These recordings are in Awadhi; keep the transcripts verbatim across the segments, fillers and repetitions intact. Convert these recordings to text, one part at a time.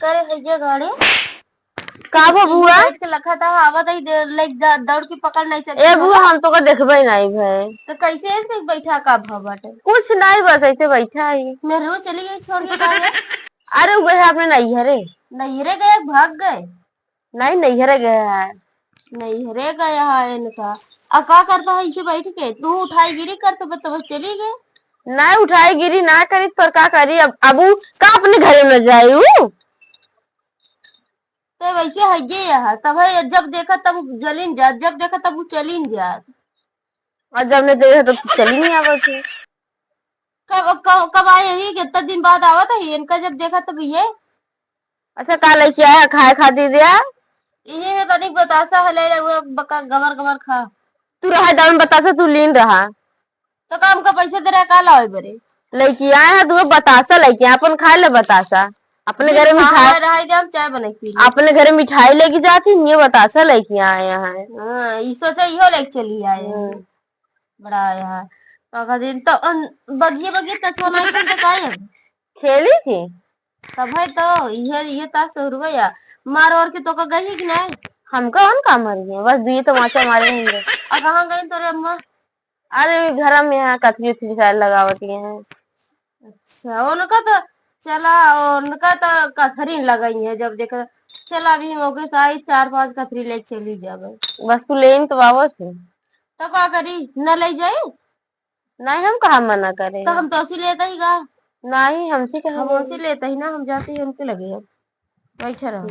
करे है ये गाड़ी। का बा बुआ? बैठ के लखा था, आवत ही दे-, ले द-, दौड़ के पकड़ नहीं सकती ए बुआ, हम तो का देखबे नहीं भए। तो कैसे ऐसे बैठा का भा बाटे? कुछ नहीं, बस ऐसे बैठा ही। मेहररुआ चली गई छोड़ के काहे? अरे, उ गए अपने नैहरे। नैहरे गए, भाग गए? नहीं, नैहरे गए है। नैहरे गए है इनका। आ का करता है इसे बैठ के? तू उठाई गिरी करते, बस, बस चली गए। नहीं, उठाई गिरी ना करी, पर का करी? अब, अब उ का अपने घरे में जाई उ? तो वैसे है ये यहाँ, तब है, जब देखा तब उ जलिन जात, जब देखा तब उ चलिन जात। और जब नहीं देखा तब तू चली नहीं आवत है। कब, कब, कब आए ही? कितना दिन बाद आवत है, इनका जब देखा तब ये। अच्छा, का लेके आया खाए खातिर दिया? यही है, तनिक बतासा है, ले ले, वो बका गबर गबर खा। तू रहा दाम बतासा, तू लीन रहा। तो का हमका पैसा दे रहा, का लावे बरे? लइकी आए हैं, तू बतासा लइकी, अपन खाए ले बतासा। अपने घरे मिठाई, रहा दे, हम चाय बना के पी लें। अपने घरे मिठाई लेके जाती, ये बतासा लइकी आए हैं। हाँ, ई सोचा इहो लेके चली आए हैं। हम्म। बड़ा आया है। तो अगला दिन तो अन-, बगिए बगिए तचवा नहीं खेलते का है? खेली थी। तब है तो, ये, ये तास और भैया, मार और के तो का गई कि नहीं? हमका उन का मर गए, बस दुई तमाचा मारे रहेंगे। आ कहाँ गई तोरे अम्मा? अरे, घर में यहाँ कथरी उथरी शायद लगावती हैं। अच्छा, उनका तो चला, उनका तो कथरी लगाई है, जब देखा, चला, अभी मौके से आई, चार पांच कथरी ले चली जावे। बस तू लेन तो आवत है। तो का करी, न ले जाई? नहीं, हम कहाँ मना करे तो हैं। हम तो उसी लेते ही गा। नहीं, हमसे कहाँ हम लेंगे? उसी लेते ही ना, हम जाते ही उनके लगे अब। बैठे रहो।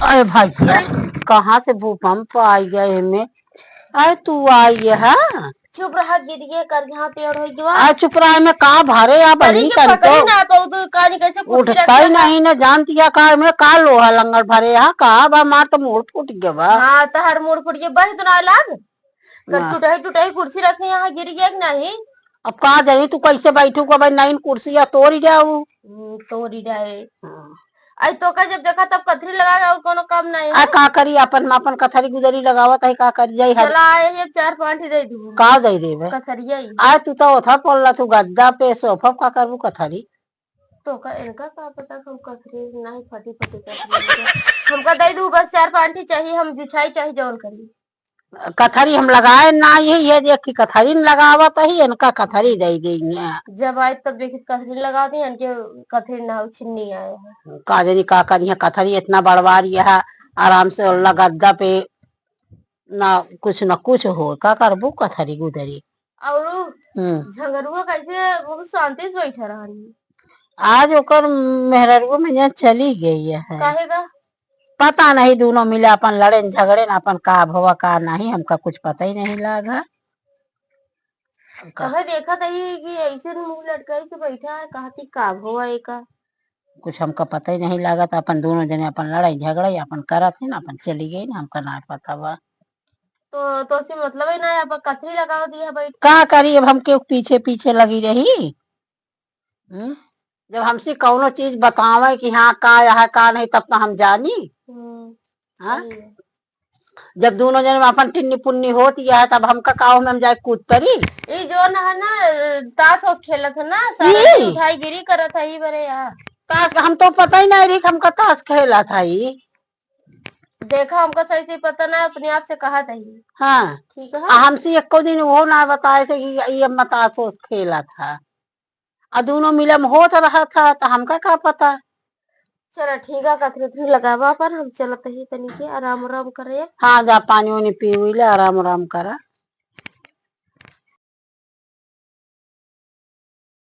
अरे भाई, कहाँ से भूकंप आई गए एमे? अरे तू आई है? चुप रहा, गिरिए कर यहाँ पेड़ हो गया। आ चुप रहा, में का भरे या बनी तनी के करी पकड़ी तो ना पाऊ, तू कानी कैसे कुर्सी उठता ही रखे ना। नहीं ना, जानती है का में का लोहा लंगड़ भरे यहाँ, का बा, मार तो मुड़ फूट गया बा। हाँ, तहर मुड़ फूट गया, बही तो ना लाग। कल ना। टूटा ही, टूटा ही कुर्सी रखे यहाँ गिर गया कि नहीं? अब का जानी तू कैसे बैठू को भाई, नईन कुर्सी या तोड़ ही जाऊ। हम्म, तोड़ ही जाए। हाँ। आई तो का जब देखा तब कथरी लगा के और कोनो काम नहीं आ है। का करी, अपन, अपन कथरी गुदरी लगावत है, का करी जाई हर। चला आए, ये चार पांच ही दे दूँ। का दे देबे? कथरिया ही। आ तू तो ओथा पड़ला, तू गद्दा पे सोफा का करबू कथरी? तो का, इनका का पता कि हम कथरी नहीं फटी फटी कथरी। हमका दे दू बस, चार पांच ही चाहिए, हम बिछाई चाहे जौन करी। कथरी हम लगाए ना, ये, ये देख के कथरी न लगावत ही, इनका कथरी दे देंगे। जब आए तब देखी कथरी लगा दी, इनके कथरी ना हो, छिन्नी आए हैं। का जानी का करी है, कथरी इतना बड़वारी है, आराम से ओल्ला गद्दा पे ना कुछ ना कुछ हो, का करबू कथरी गुदरी। और हम्म। झगड़ुआ कैसे बहुत शांति से बैठा रहनी? आज ओकर मेहररुआ में यहाँ चली गई है। काहे का? पता नहीं, दोनों मिले अपन लड़े न झगड़े न, अपन का भवा का नहीं, हमका कुछ पता ही नहीं लागा। का? तबे देखत ही कि ऐसे मुंह लटकाई से बैठा है, कहती का भवा एका। कुछ हमका पता ही नहीं लागत, अपन दोनों जने अपन लड़ाई झगड़ाई अपन करत है ना, अपन चली गई ना, हमका ना पता बा। तो, तो से मतलब ही ना, अपन कथरी लगाव दिया बैठ। का करी, अब हम केहू पीछे पीछे लगी रही। हम्म? जब हमसे कौनो चीज बतावे कि हाँ का यहाँ का नहीं, तब तो हम जानी। हम्म, हाँ? सही है। जब दोनों जने में अपन टिन्नी पुन्नी होत यह है, तब हमका का ओमे हम जाए कूद परी? ई जोन है ना, ताश ओस खेलत है ना, सारा ई? दिन उठाई गिरी करत है ई बरे यार। ताश का हम तो पता ही नहीं रही कि हमका ताश खेलत है ई। देखा, हमका सही से पता ना, अपने आप से कहत है ई। हाँ। ठीक है। आ हमसे एको दिन वो ना बताए थे कि ये अम्मा ताश ओस खेलत है। आ दोनों मिलम होत रहत है, तो हमका का पता। चला ठीक है, कथरी उथरी लगावा पर हम चलत ही तनी के आराम आराम करे। हाँ, जा पानी वानी पी उई ले, आराम आराम करा।